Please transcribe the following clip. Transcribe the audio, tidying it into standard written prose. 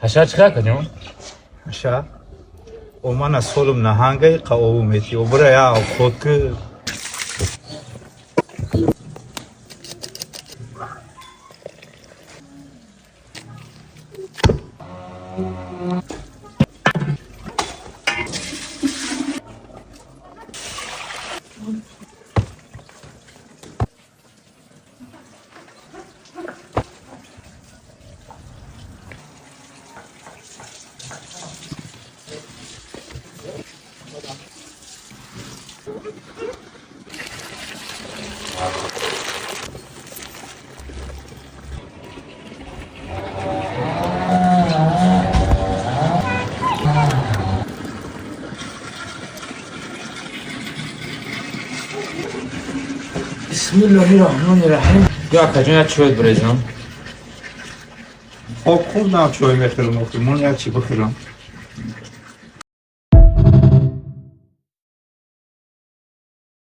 Ҳашар чӣ хел, акаҷон? Аша. Омана солум наҳангаи қаову мети. Обра я обход ки. Бисмиллоҳи роҳмони раҳим. Ё, акаҷон, як чойт бирезам. Об хӯрдам, чой мехӯрам, охир. Мон як чи бихӯрам.